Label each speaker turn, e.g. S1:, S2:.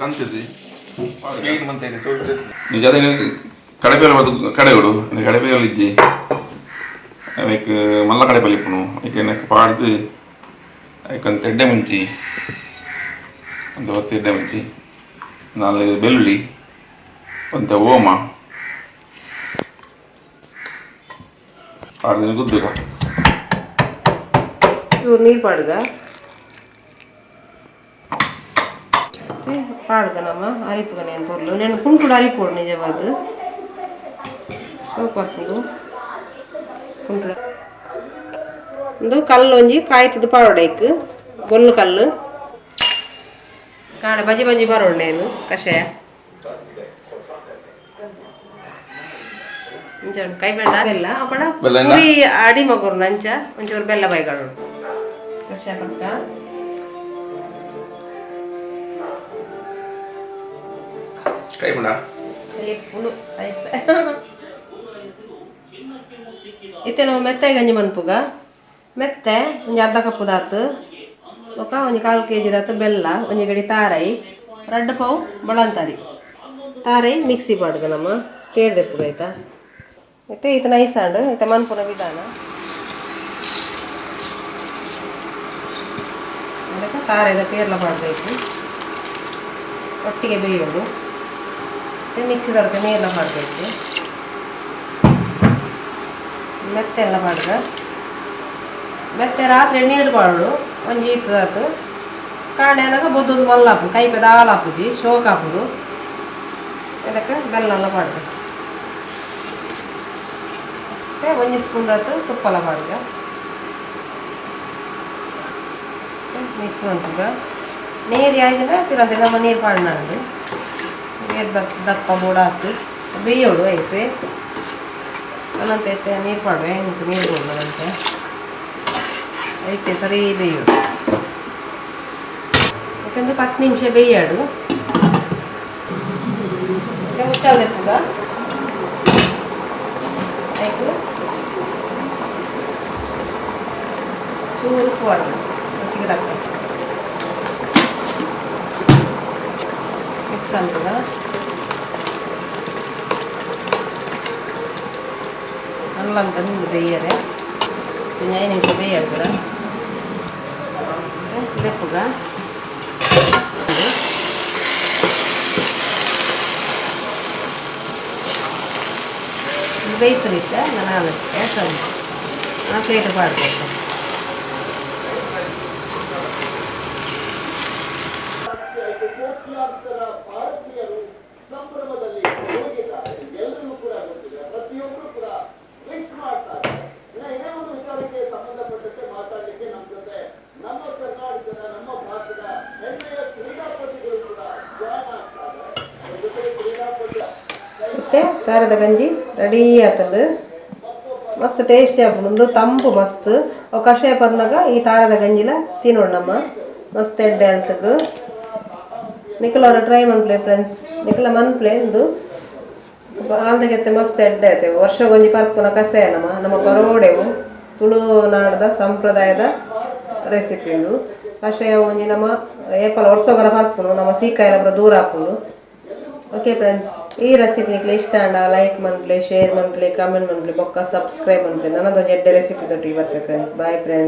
S1: ಕಂತಿದ್ದು ನಿಜ ಕಡೆಪೇಲೆ ಬರ್ತದೆ ಕಡೆಗಳು ಕಡೆಪೇಲೆ ಇಜ್ಜಿ ಅವೆಕ್ ಮಲ್ಲ ಕಡೆಪಲ್ಲಿ ಇಪ್ಪುನು ಐಕ್ ನೆಕ್ ಪಾಡ್ದು ಐಕೊಂತ ಎಡ್ಡೆ ಮುಂಚಿ ಒಂದು ಹೊತ್ತು ಎಡ್ಡೆ ಮುಂಚಿ ನಾಲ್ ಬೆಳ್ಳುಳ್ಳಿ ಒಂತೆ ಓಮ ಪಾಡ್ದು ಗುದ್ದುಗ.
S2: ಚೂರು ನೀರು ಪಾಡ್ಗ ಪಾಡ್ಗ ನಮ್ಮ ಅರಿಪುಗ ನೇನು ಪೊರ್ಲು నేను ಕುಂಟುಡು ಅರಿಪೋಡು ನಿಜವಾದ ಸೋಪಾಪುಂಡು ಕುಂಟುಡು. ಉಂದು ಕಲ್ಲು ಒಂಜಿ ಕಾಯ್ತದ ಪಾಡೋಡು ಐಕ್ ಬೊಲ್ಲು ಕಲ್ಲು ಕಾಡ ಬಜಿ ಬಜಿ ಬರೋಡು ನೇನು ಕಷಾಯ ಇಂಚ ಉಂಟು. ಕೈ ಬೇಡ ಬೆಲ್ಲ ಅಪಡ.
S1: ಬೆಲ್ಲ ಇಲ್ಲ?
S2: ಪುರಿ ಅಡಿ ಮಗುರ್ನ ಅಂಚ ಒಂಚೂರು ಬೆಲ್ಲ ಬೈಗಾಡು ಕಷಾಯ ಪಕ್ಕ.
S1: ಕೈ ಮುಂಡ.
S2: ಪುಡು ಆಯ್ತು. ಇತ್ತೆ ನಮ್ಮ ಮೆತ್ತೆ ಗಂಜಿ ಮನ್ಪುಗ. ಮೆತ್ತೆ ಒಂಜಿ ಅರ್ಧ ಕಪ್ಪು ದಾತು, ಬೊಕ ಒಂಜಿ ಕಾಲು ಕೆ ಜಿ ದಾತು ಬೆಲ್ಲ, ಒಂಜಿ ಗಡಿ ತಾರೈ, ರಡ್ಡ್ ಪಾವು ಬೊಳಂತರಿ. ತಾರೈ ಮಿಕ್ಸಿ ಪಾಡ್ಗ ನಮ್ಮ ಪೇರ್ ದೆಪ್ಪುಗ ಆಯ್ತಾ. ಇತ್ತೆ ಈತ ನೈಸ್ ಆಂಡ್. ಇತ್ತೆ ಮನ್ಪುನ ವಿಧಾನ ಅದಕ್ಕೆ ತಾರೆದ ಪೇರ್ಲ ಪಾಡ್ಬೇಕು, ಒಟ್ಟಿಗೆ ಬೇಯೋದು. ಮತ್ತು ಮಿಕ್ಸಿ ಬರುತ್ತೆ, ನೀರೆಲ್ಲ ಮಾಡಬೇಕು. ಮೆತ್ತೆಲ್ಲ ಪಾಡ್ಗ. ಮೆತ್ತೆ ರಾತ್ರಿ ನೀರು ಪಾಡೋಡು ಒಂಜಿ ಇತ್ತದಾತು ಕಾಂಡೆ ಆನಾಗ ಬೊದ್ದೊಂದು ಮಲ್ಲಾಪು ಕೈಪೆ ದಾಲ ಆಪುಜಿ, ಶೋಕ್ ಆಪುದು. ಇದಕ್ಕೆ ಬೆಲ್ಲ ಎಲ್ಲ ಪಾಡ್ಗ. ಮತ್ತು ಒಂಜಿ ಸ್ಪೂನ್ ದಾತು ತುಪ್ಪಲ ಪಾಡ್ಗ. ಮಿಕ್ಸ್ ಮನ್ಪುಗ. ನೀರು ಯಾಯ್ಜಿಂಡ ಪಿರಂತೆ ನಮ್ಮ ನೀರು ಪಾಡ್ನಾಂಡು ನೀರು ಬತ್ ದಪ್ಪ ಬೋಡಾತು ಬೇಯೋಡು ಐತೆ. ಅನಂತ ಐತೆ ನೀರು ಪಾಡುವೆ ಇಂಕ್ ನೀರು ಬೋಡು ಅನಂತೆ ಐತೆ ಸರಿ ಬೇಯೋಡು. ಮತ್ತೊಂದು 10 ನಿಮಿಷ ಬೇಯಾಡು. ಮತ್ತೆ ಮುಚ್ಚಾಲೆಪ್ಪುಗ. ಐಕು ಚೂರು ಉಪ್ಪು ಪಾಡ್ಗ ರುಚಿಗೆ ತಕ್ಕ. ಮಿಕ್ಸ್ ಅಂತದ ಅಲ್ಲಂತ ನಿಂದು ಬೇಯರೆ 5 ನಿಮಿಷ ಬೇಯಾಡ್ಕರ ದೆಪ್ಪುಗ. ಬೇಯ್ತನಿತ್ತ ನಾನು ಸರಿ ಆ ಪ್ಲೇಟ್ ಪಾಡ್ಬೇಕು.
S3: ಕೋಟ್ಯಾಂತರ ಭಾರತೀಯರು ಸಂಭ್ರಮದಲ್ಲಿ ಮುಳುಗಿದ್ದಾರೆ. ಎಲ್ಲರಿಗೂ ಕೂಡ ಗೊತ್ತಿದೆ, ಪ್ರತಿಯೊಬ್ಬರು ಕೂಡ ವಿಶ್ ಮಾಡ್ತಾರೆ. ಇನ್ನ ಇದೇ ಒಂದು ವಿಚಾರಕ್ಕೆ ಸಂಬಂಧಪಟ್ಟಂತೆ ಮಾತಾಡಲಿಕ್ಕೆ ನಮ್ಮ ಜೊತೆ ನಮ್ಮ ಕರ್ನಾಟಕದ, ನಮ್ಮ ಭಾರತದ ಹೆಮ್ಮೆಯ ಕ್ರೀಡಾಪಟುಗಳು ಕೂಡ ಜಾಯ್ನ್ ಆಗ್ತಾರೆ. ಅವ್ರ ಜೊತೆಗೆ ಕ್ರೀಡಾಪಟು
S2: ಮತ್ತು ತಾರದ ಗಂಜಿ ರೆಡಿ ಆತಂದು. ಮಸ್ತ್ ಟೇಸ್ಟಿ ಆಪುಂಡು ಉಂದು, ತಂಪು ಮಸ್ತ್. ಅವು ಕಷಾಯ ಪರ್ನಾಗ ಈ ತಾರದ ಗಂಜಿಲ ತಿನ್ನೋಣ ನಮ್ಮ. ಮಸ್ತ್ ಎಡ್ಡೆ ಅಲ್ತಗ್. ನಿಕುಲ ಟ್ರೈ ಮನ್ಪ್ಲೆ ಫ್ರೆಂಡ್ಸ್, ನಿಕುಲ ಮನ್ಪ್ಲೆ. ಇಂದು ಆಲ್ದಗೆತ್ತೆ ಮಸ್ತ್ ಎಡ್ಡೆ ಆಯ್ತು. ವರ್ಷಗೊಂಜಿ ಪರ್ಪುನ ಕಷಾಯ ನಮ್ಮ ನಮ್ಮ ಪರೋಡೆವು ತುಳುನಾಡದ ಸಂಪ್ರದಾಯದ ರೆಸಿಪಿ ಇದು. ಕಷಾಯ ಒಂಜಿ ನಮ್ಮ ಏಪಲ ವರ್ಷೊಗಲ ಪರ್ಪುನು ನಮ್ಮ ಸೀಕಾಯಲ ಪೂರ ದೂರ ಆಪುಂಡು. ಓಕೆ ಫ್ರೆಂಡ್ಸ್, ಈ ರೆಸಿಪಿ ನಿಕ್ಲೆ ಇಷ್ಟ ಆಂಡ ಲೈಕ್ ಮನ್ಪ್ಲೆ, ಶೇರ್ ಮನ್ಪ್ಲೆ, ಕಮೆಂಟ್ ಮನ್ಪ್ಲೆ, ಬೊಕ್ಕ ಸಬ್ಸ್ಕ್ರೈಬ್ ಮನ್ಪ್ಲೆ. ನನ್ನದೊಂದು ಎಡ್ಡೆ ರೆಸಿಪಿ ದೊಟ್ಟಿಗೆ ಬರ್ತೆ ಫ್ರೆಂಡ್ಸ್. Bye friends.